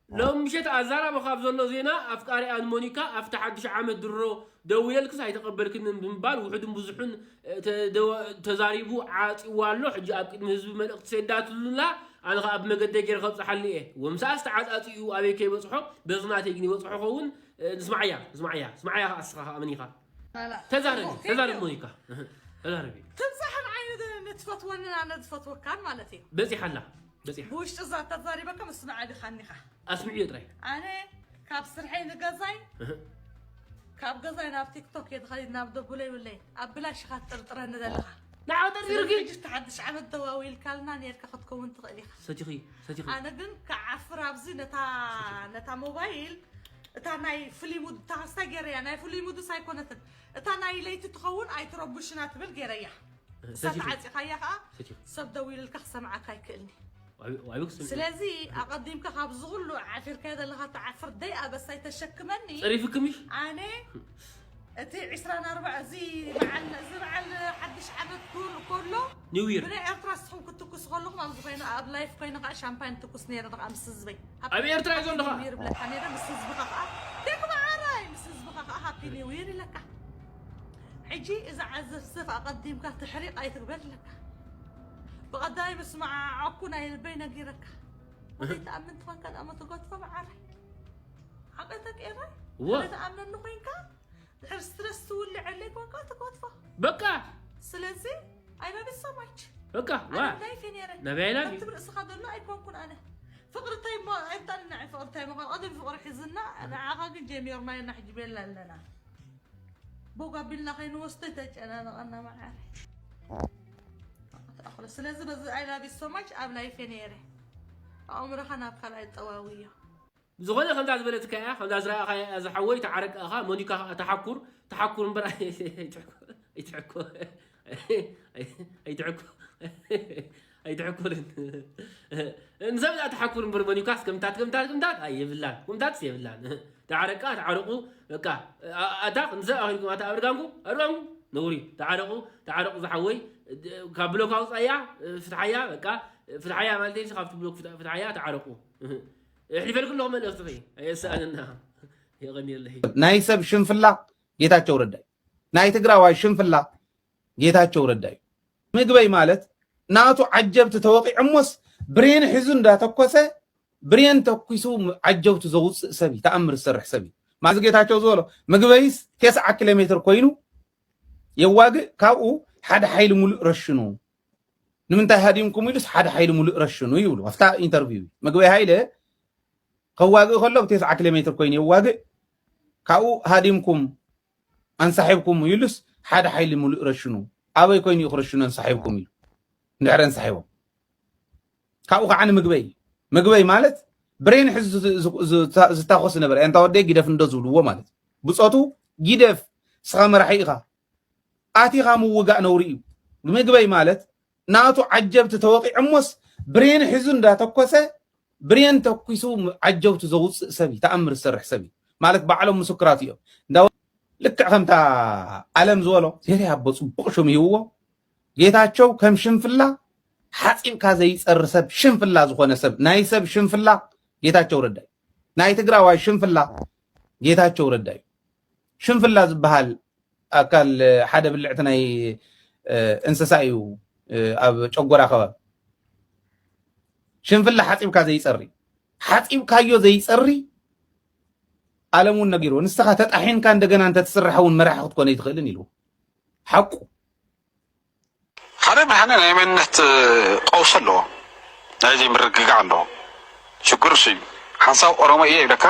ሎም ምሸት ኣዛራቢ ካብ ዘሎ ዜና ኣፍቃሪኣ ንሞኒካ ኣብቲ ሓድሽ ዓመት ድሮ ደዊለልክስ ኣይተቐበልክንን ብምባል ውሑድን ብዙሑን እ፣ ተደወ- ተዛሪቡ ዓፂዋ ኣሎ። ሕጂ ኣብ ቅድሚ ህዝቢ መልእኽቲ ሰዳትሉላ ኣነ ከዓ ብመገደይ ገይረ ከብፅሓሉ እየ። ወምሳስ ተዓፃፂኡ ኣበይ ከይበፅሖ በዚ ናተይ ግን ይበፅሖ ኸውን። እ፣ ንስማዓያ ንስማዓያ ስማዓያ ከዓ እስኻ ከዓ መን ኢኻ? ተዛረቢ ተዛረቢ ሞኒካ ተዛረቢ። ትብዛሕን ዓይነት ንትፈትወንን ኣነ ዝፈትወካን ማለት እዩ። በፂሓላ በፂሓ ብውሽጢ እዛ ተዛሪበካ ምስማዓ ዲኻ እኒኻ? ኣስምዕዮ ጥራይ። ኣነ ካብ ስርሐይ ንገዛይ ካብ ገዛይ ናብ ቲክቶክ እየ ዝኸይድ ናብ ደጉለ ይብለይ ኣብ ብላሽ ኢኻ ትጥርጥረኒ ዘለኻ። ንዓ ጠርጢርኪ። ሕጂ ሓድሽ ዓመት ደዋዊልካልና ነርካ ክትከውን ትኽእል ኢኻ። ሰቲኺ ሰቲኺ። ኣነ ግን ክዓፍር ኣብዚ ነታ ነታ ሞባይል እታ ናይ ፍሊሙድ ታስታ ገይረያ ናይ ፍሊሙድስ ኣይኮነትን እታ ናይ ለይቲ ትኸውን ኣይትረቡሽና ትብል ገይረያ። እሳ ተዓፂኻያ ከዓ ሰብ ደዊልልካ ክሰምዓካ ኣይክእልኒ። ስለዚ ኣቐዲምካ ካብዚ ኩሉ ዓፊርካዮ ዘለኻ ትዓፍር ደይ ኣበሳይ ተሸክመኒ። ፀሪፍክምሽ? ኣነ እቲ ዕስራን ኣርባዕተን እዚ በዓል እዚ በዓል ሓድሽ ዓመት ኩሉ ከሎ ኒውይር ብናይ ኤርትራ ስኹም ክትኩስ ከለኹም ኣብዚ ኮይኑ ኣብ ላይፍ ኮይኑ ከዓ ሻምፓይን ትኩስ ነይረ ከዓ ምስ ህዝበይ ኣብ ኤርትራ እዩ ዘለኻ? ኒውይር ብለካ ነይረ ምስ ህዝብኻ ከዓ ደግመዓራይ ምስ ህዝብኻ ከዓ ሃፒ ኒውይር ኢለካ። ሕጂ እዛ ዓዘፍዘፍ ኣቐዲምካ ትሕሪቕ ኣይትግበር ኣለካ። ብቐዳይ ምስምዓዓኩ ናይ ልበይ ነጊረካ። ወደይ ትኣምን ትኾንካ ንኣሞ ትጎትፎ መዓረይ። ሓቂ ተቀይረ እወ። ትኣምነኒ ኮይንካ ድሕር ስትረስ ትውልዐለይ ኮንካ ትጎትፎ። በቃ ስለዚ ኣይበብሰማች በቃ ዋ ናይፌ ነረ ናበይ ላብ ከምቲ ብርእስኻ ዘሎ ኣይኮንኩን ኣነ። ፍቕሪ እንታይ እሞ ኣይምጣልና ፍቕሪ እንታይ እሞ ቀደም ፍቕሪ ሒዝና ንዓኻ ግን ጀሚርና ኢና ሕጂ ቤላ ኣለና። ቦግ ኣቢልና ከይንወስዶ ተጨናነቐና መዓረ። ስለዚ በዚ I love you so much ኣብ ላይፌ ነይረ ኣእምሮኻ ናብ ካልኣይ ጠዋውዮ። ዝኾነ ከምዛ ዝበለትካ እያ ከምዛ ዝረኣኻያ እያ ዝሓወይ ተዓረቅ እኻ ሞኒካ ከዓ ተሓኩር ተሓኩር እምበር ኣይትሕኮ ኣይትሕኮ ኣይትሕኮ ኣይትሕኮርን ንሰብ እዛ ተሓኩር እምበር ሞኒካስ ከምታት ከምታት ከምታት ኣይ የብላን ከምታትስ የብላን ተዓረቃ ተዓረቁ በቃ ኣታ ንሰብ ኣኺልኩም ኣታ ኣርጋንኩ ኣርጋንኩ ነውሪ ተዓረቁ ተዓረቁ ዝሓወይ ካብ ብሎክ ኣውፃያ ፍትሓያ በቃ ፍትሓያ ማለት ካብቲ ብሎክ ፍትሓያ ተዓረቁ ኣሕሊፈልኩ ኣለኹ መልእኽትኺ ኣየሰኣነና የቐንየለይ ናይ ሰብ ሽንፍላ ጌታቸው ረዳ እዩ ናይ ትግራዋይ ሽንፍላ ጌታቸው ረዳ እዩ ምግበይ ማለት ናቱ ዓጀብቲ ተወቒዖሞስ ብሬን ሒዙ እንዳተኮሰ ብሬን ተኩሱ ዓጀብቱ ዘውፅእ ሰብ እዩ ተኣምር ዝሰርሕ ሰብ እዩ ማዚ ጌታቸው ዝበሎ ምግበይስ ቴስዓ ኪሎ ሜትር ኮይኑ የዋግእ ካብኡ ሓደ ሓይሊ ሙሉእ ረሽኑ ንምንታይ ሃዲምኩም ኢሉስ ሓደ ሓይሊ ሙሉእ ረሽኑ ይብሉ ኣብታ ኢንተርቪው ምግበይ ሃይለ ከዋግእ ከሎ ብቴስዓ ኪሎ ሜትር ኮይኑ የዋግእ ካብኡ ሃዲምኩም ኣንሳሒብኩም ኢሉስ ሓደ ሓይሊ ሙሉእ ረሽኑ ኣበይ ኮይኑ እዩ ክረሽኑ ኣንሳሒብኩም ኢሉ እንድሕር ኣንሳሒቦም ካብኡ ከዓ ንምግበይ ምግበይ ማለት ብሬን ሕዚ ዝታኮስ ነበረ እንታ ወደይ ጊደፍ እንዶ ዝብልዎ ማለት ብፆቱ ጊደፍ ስኻ መራሒ ኢኻ ኣቲኻ ምውጋእ ነውሪ እዩ ምግበይ ማለት ናቱ ዓጀብቲ ተወቒዖሞስ ብሬን ሒዙ እንዳተኮሰ ብሬን ተኩሱ ዓጀብቱ ዘውፅእ ሰብ እዩ ተኣምር ዝሰርሕ ሰብ እዩ ማለት ባዕሎም ምስክራት እዮም እንዳ ልክዕ ከምታ ኣለም ዝበሎ ዜሪ ኣቦ ፅቡቕ ሽም ይህብዎ ጌታቸው ከም ሽንፍላ ሓፂብካ ዘይፀሪ ሰብ ሽንፍላ ዝኾነ ሰብ ናይ ሰብ ሽንፍላ ጌታቸው ረዳ እዩ ናይ ትግራዋይ ሽንፍላ ጌታቸው ረዳ እዩ ሽንፍላ ዝበሃል ኣካል ሓደ ብልዕቲ ናይ እንስሳ እዩ ኣብ ጨጎራ ከባቢ ሽንፍላ ሓፂብካ ዘይፀሪ ሓፂብካዮ ዘይፀሪ ኣለም እውን ነጊርዎ ንስኻ ተጣሒንካ እንደገና እንተትስራሕ እውን መራሒ ክትኮነ ኣይትኽእልን ኢልዎ ሓቁ ሓደ ብርሃነ ናይ መንነት ቀውሲ ኣለዎ ናይ ዘይምርግጋዕ ኣለዎ ሽግር እሱ እዩ ሓንሳብ ኦሮሞ እየ ይብለካ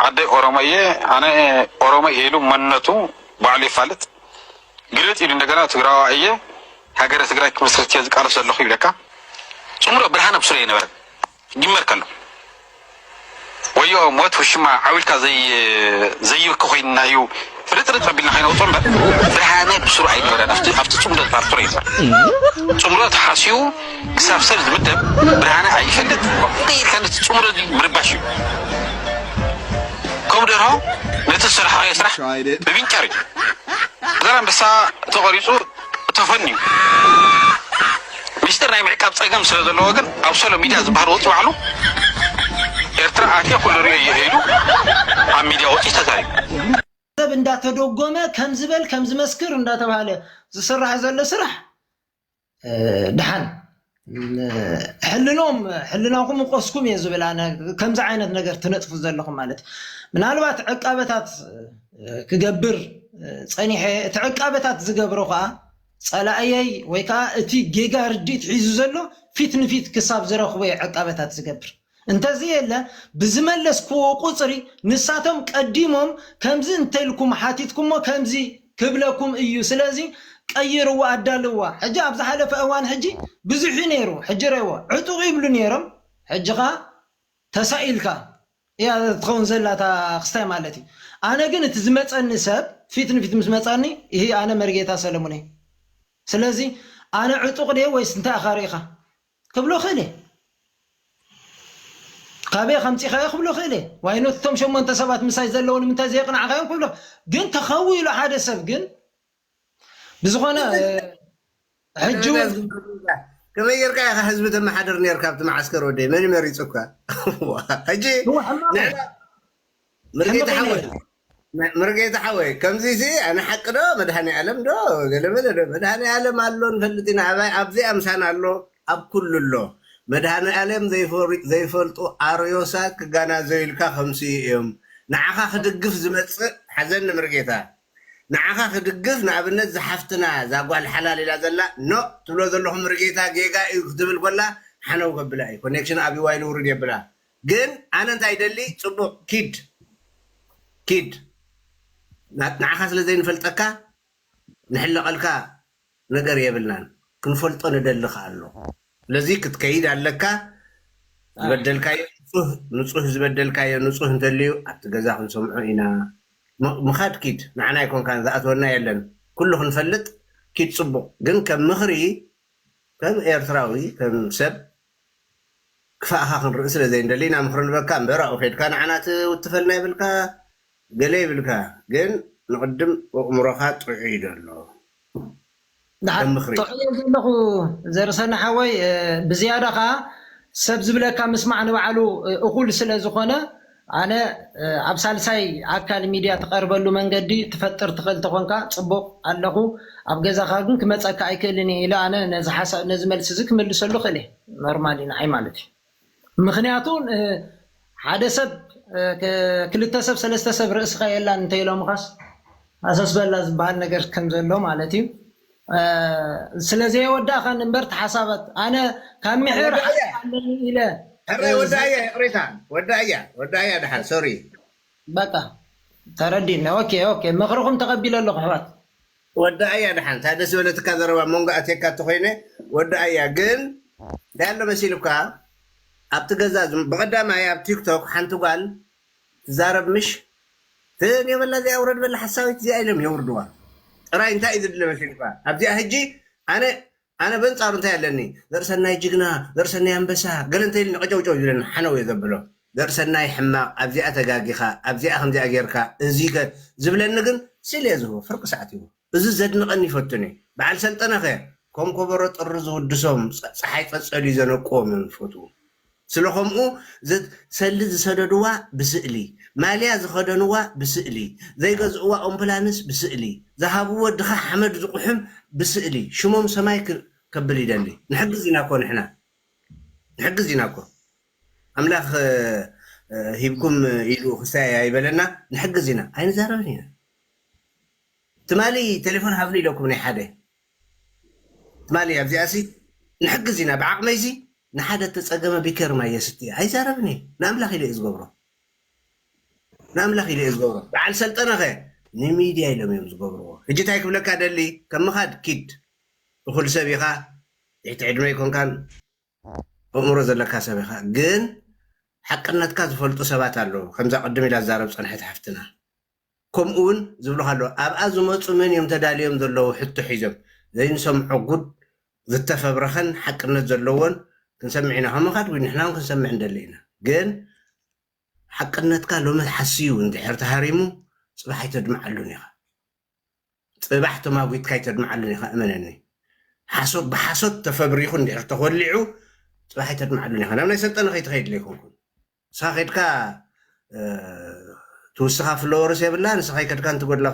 ዓደይ ኦሮሞ እየ ኣነ ኦሮሞ እየ ኢሉ መንነቱ ባዕሉ ይፋልጥ ግልጥ ኢሉ እንደገና ትግራዋ እየ ሃገረ ትግራይ ክመስርት እየ ዝቃለስ ዘለኹ ይብለካ ፅምዶ ብርሃነ ብስሩ የነበረ ይመር ከሎ ወዮ ሞት ውሽማ ዓው ኢልካ ዘይብኪ ኮይንና እዩ ፍርጥርጥ ኣቢልና ከይነውፅኦ እምበር ብርሃነ ብስሩ ኣይነበረን ኣብቲ ፅምዶ ዝባርትሮ እዩ ፅምዶ ተሓስዩ ክሳብ ሰብ ዝምደብ ብርሃነ ኣይፈልጥ ኢልካ ነቲ ፅምዶ ምርባሽ እዩ ከም ደርሆ ነቲ ዝሰርሓዮ ስራሕ ብምንጨር እዩ ዘር ኣንበሳ ተቆሪፁ ተፈንዩ ሚስጥር ናይ ምዕቃብ ፀገም ስለ ዘለዎ ግን ኣብ ሶሎ ሚድያ ዝበሃል ወፂ ባዕሉ ኤርትራ ኩሉ ሪኦ እየ ኢሉ ኣብ ሚድያ ወፂኡ ተዛሪቡ። ሰብ እንዳተደጎመ ከም ዝበል ከም ዝመስክር እንዳተባሃለ ዝስራሕ ዘሎ ስራሕ ድሓን ሕልኖም ሕልናኹም ቆስኩም እየ ዝብል ኣነ። ከምዚ ዓይነት ነገር ትነጥፉ ዘለኹም ማለት ምናልባት ዕቃበታት ክገብር ፀኒሐ፣ እቲ ዕቃበታት ዝገብሮ ከዓ ፀላእየይ ወይ ከዓ እቲ ጌጋ ርድኢት ሒዙ ዘሎ ፊት ንፊት ክሳብ ዝረኽቦ እየ ዕቃበታት ዝገብር። እንተዚ የለ ብዝመለስክዎ ቁፅሪ ንሳቶም ቀዲሞም ከምዚ እንተልኩም ሓቲትኩሞ ከምዚ ክብለኩም እዩ። ስለዚ ቀይርዋ ኣዳልዋ። ሕጂ ኣብ ዝሓለፈ እዋን ሕጂ ብዙሕ እዩ ነይሩ። ሕጂ ረዎ ዕጡቕ ይብሉ ነይሮም። ሕጂ ኸዓ ተሳኢልካ እያ ትኸውን ዘላ እታ ክስታይ ማለት እዩ። ኣነ ግን እቲ ዝመፀኒ ሰብ ፊት ንፊት ምስ መፃኒ ይህ ኣነ መርጌታ ሰለሙን እየ። ስለዚ ኣነ ዕጡቕ ድየ ወይስ እንታይ ኢኻ ርኢኻ ክብሎ ክእል እየ። ካበይ ከምፂኻዮ ክብሎ ክእል እየ። ዋይ ኖት እቶም ሸሞንተ ሰባት ምሳይ ዘለዉ ንምንታይ ዘየቕናዕካዮም ክብሎ ግን ተኸዊሉ ሓደ ሰብ ግን ብዝኾነ ሕጂ እውን ከመይ ጌርካ ኢኻ ህዝቢ ተመሓድር ነርካ ኣብቲ መዓስከር ወደይ መን መሪፁካ ሕጂ እወ ሕማቕ እዩ። ምርጌታ ሕምቕ ሓወይ ኢለ። ምርጌታ ሓወይ ከምዚ ሲ ኣነ ሓቂ ዶ መድሃኒ ዓለም ዶ ገለመለ ዶ መድሃኒ ዓለም ኣሎ ንፈልጥ ኢና ኣባይ ኣብዚ ኣምሳን ኣሎ ኣብ ኩሉ ኣሎ መድሃኒ ዓለም ዘይፈሪ- ዘይፈልጡ ኣርዮሳት ክጋናዘዩ ኢልካ ከምስዩ እዮም ንዓኻ ክድግፍ ዝመፅእ ሓዘኒ ምርጌታ ንዓኻ ክድግፍ ንኣብነት ዝሓፍትና ዛጓል ሓላል ኢላ ዘላ ኖ ትብሎ ዘለኹም ምርጌታ ጌጋ እዩ ክትብል ኮላ ሓነው ከብላ እዩ ኮኔክሽን ኣብ ዋይል ውርድ የብላ ግን ኣነ እንታይ ይደሊ ፅቡቅ ኪድ ኪድ ና- ንዓኻ ስለ ዘይንፈልጠካ ንሕለቐልካ ነገር የብልናን ክንፈልጦ ንደሊ ከኣ ኣሎ ስለዚ ክትከይድ ኣለካ ዝበደልካዮ ንጹህ ንጹህ ዝበደልካዮ ንጹህ እንተልዩ ኣብቲ ገዛ ክንሰምዖ ኢና ም- ምኻድ ኪድ ንዓና ኣይኮንካን ዝኣትወና የለን ኩሉ ክንፈልጥ ኪድ ጽቡቕ ግን ከም ምኽሪ ከም ኤርትራዊ ከም ሰብ ክፋእኻ ክንርኢ ስለ ዘይንደሊ ኢና ምኽሪ ንበካ እምበር ኣብኡ ከድካ ንዓና ትውትፈልና ይብልካ ገለ ይብልካ ግን ንቕድም ኣእምሮኻ ጥዑይ ዶ ኣሎ ደሓን ከም ምኽሪ ጥቕዮ ዘለኹ ዘርሰና ሓወይ ብዝያዳ ከዓ ሰብ ዝብለካ ምስማዕ ንባዕሉ እኹል ስለ ዝኾነ ኣነ ኣብ ሳልሳይ ኣካል ሚድያ ትቐርበሉ መንገዲ ትፈጥር ትኽእል ተኾንካ ፅቡቕ ኣለኹ ኣብ ገዛኻ ግን ክመፀካ ኣይክእልን እየ ኢለ ኣነ ነዚ ሓሳብ ነዚ መልሲ እዚ ክምልሰሉ ክእል እየ ኖርማል እዩ ንዓይ ማለት እዩ ምኽንያቱ ሓደ ሰብ ክልተ ሰብ ሰለስተ ሰብ ርእስኻ የላን እንተኢሎምኻስ ኣሰስበላ ዝበሃል ነገር ከም ዘሎ ማለት እዩ ስለዘየወዳእኻን እምበር ተሓሳባት ኣነ ካብ ምሕር ሓቂ ኣለኒ ኢለ ሕራይ ወዳእያ ይቕሬታ ወዳእያ ወዳእያ ድሓን ሶሪ በቃ ተረዲነ ኦኬ ኦኬ ምኽርኹም ተቐቢለ ኣለኹ ኣሕዋት ወዳእያ ድሓን እንታይ ደስ ዝበለትካ ዘረባ መንጎ ኣትየካ ተኾይነ ወዳእያ ግን እንታይ ኣሎ መሲልካ ኣብቲ ገዛ ዝም- ብቐዳማይ ኣብ ቲክቶክ ሓንቲ ጓል ትዛረብ ምሽ ትንየበላ እዚኣ ውረድ በላ ሓሳዊት እዚኣ ኢሎም የውርድዋ ጥራይ እንታይ እዩ ዝድለ መሲልካ ኣብዚኣ ሕጂ ኣነ ኣነ በንጻሩ እንታይ ኣለኒ ዘርሰናይ ጅግና ዘርሰናይ ኣንበሳ ገለ እንተ ኢልኒ ቀጨውጨው ይብለኒ ሓነው እየ ዘብሎ ዘርሰናይ ሕማቕ ኣብዚኣ ተጋጊኻ ኣብዚኣ ከምዚኣ ጌርካ እዚ ከ ዝብለኒ ግን ስል እየ ዝህቦ ፍርቂ ሰዓት ይቦ እዚ ዘድንቐኒ ይፈቱን እዩ በዓል ሰልጠነ ኸ ከም ኮበሮ ጥሪ ዝውድሶም ፀ- ፀሓይ ፀፀልዩ ዘነቅዎም እዮም ዝፈትዉ ስለ ከምኡ ዘ- ሰሊ ዝሰደድዋ ብስእሊ ማልያ ዝኸደንዋ ብስእሊ ዘይገዝእዋ ኦምፕላንስ ብስእሊ ዝሃብዎ ድኻ ሓመድ ዝቑሕም ብስእሊ ሽሞም ሰማይ ክ- ከብል ይደሊ ንሕግዝ ኢና እኮ ንሕና ንሕግዝ ኢና እኮ ኣምላኽ እ፣ እ፣ ሂብኩም ኢሉ ክሳይ ኣይበለና ንሕግዝ ኢና ኣይንዛረብን ኢና ትማሊ ቴሌፎን ሃብኒ ኢለኩም ናይ ሓደ ትማሊ ኣብዚኣ ሲ ንሕግዝ ኢና ብዓቕመይሲ ንሓደ ተፀገመ ቢከር ማይ የስቲ ኣይዛረብን እየ ንኣምላኽ ኢለ እዩ ዝገብሮ ንኣምላኽ ኢለ እዩ ዝገብሮ በዓል ሰልጠነ ኸ ንሚድያ ኢሎም እዮም ዝገብርዎ ሕጂ እንታይ ክብለካ ደሊ ከም ምኻድ ኪድ እኹል ሰብ ኢኻ ትሕቲ ዕድመ ኣይኮንካን ኣእምሮ ዘለካ ሰብ ኢኻ ግን ሓቅነትካ ዝፈልጡ ሰባት ኣለዉ ከምዛ ቅድም ኢላ ዝዛረብ ፀንሐት ሓፍትና ከምኡ እውን ዝብሉ ከለዉ ኣብኣ ዝመፁ መን እዮም ተዳልዮም ዘለዉ ሕቶ ሒዞም ዘይንሰምዖ ጉድ ዝተፈብረኸን ሓቅነት ዘለዎን ክንሰምዕ ኢና ከም ምኻድ ንሕና እውን ክንሰምዕ ንደሊ ኢና ግን ሓቅነትካ ሎሚ ሓስዩ እንድሕር ተሃሪሙ ፅባሕ ኣይተድምዓሉን ኢኻ ፅባሕ ተማጒትካ ኣይተድምዓሉን ኢኻ እመነኒ ሓሶት ብሓሶት ተፈብሪኹ እንድሕር ተኾሊዑ ፅባሕ ኣይተድምዓሉን ኢኻ ናብ ናይ ሰልጠነ ከይትኸይድ ለይኮንኩን ንስኻ ከድካ ትውስኻ ፍለወርስ የብላ፣ ንስኻ ከድካ እንትጎድላ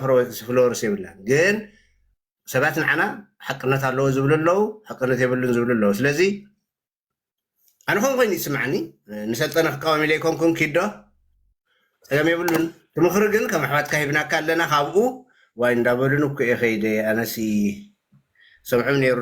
ፍለወርስ የብላ። ግን ሰባት ንዓና ሓቅነት ኣለዎ ዝብሉ ኣለዉ፣ ሓቅነት የብሉን ዝብሉ ኣለዉ። ስለዚ ኣነ ኾን ኮይኑ ይስማዕኒ፣ ንሰልጠነ ክቃወም ኢለ ኣይኮንኩን። ኪዶ ጸገም የብሉን። ትምኽሪ ግን ከም ኣሕዋትካ ሂብናካ ኣለና። ካብኡ ዋይ እንዳበሉን እኮ እየ ኸይደ። ኣነሲ ሰምዖም ነይሩ።